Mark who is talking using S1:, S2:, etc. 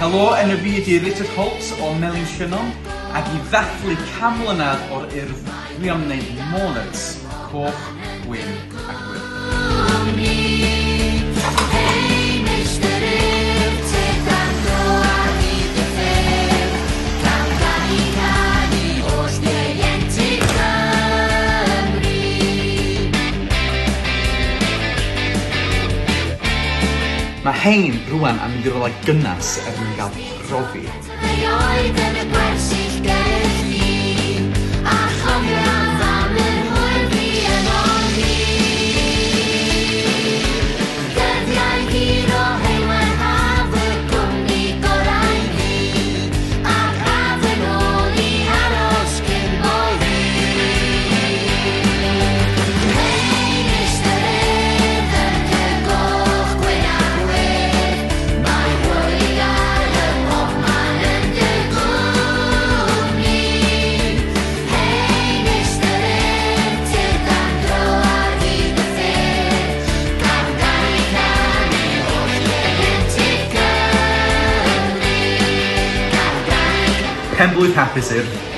S1: Helo, enw fi ydi Richard Holt o Melin Llynnon, ac i ddathlu 100 mlynedd o'r Urdd dwi am wneud mônyts coch, gwyn a gwyrdd. Mae hein rwan am mynd i rywle gynnas er mwyn gael profi.
S2: Erioed yn y gwersyll gennych chi, a chofiaf am yr hwyl fu yno ni. Dyddiau hir o heulwen haf, y cwmni gorau ni, ac af yn ôl i aros cyn bo hir. Hei Mister Urdd, yn dy goch gwyn a gwyrdd, mae hwyliau ym mhobman yn dy gwmni. Hei Mister Urdd, tyrd am dro ar hyd y ffyrdd, gan ganu canu holl ieuenctid Cymru. Gan ganu
S1: Penblwydd hapus Urdd!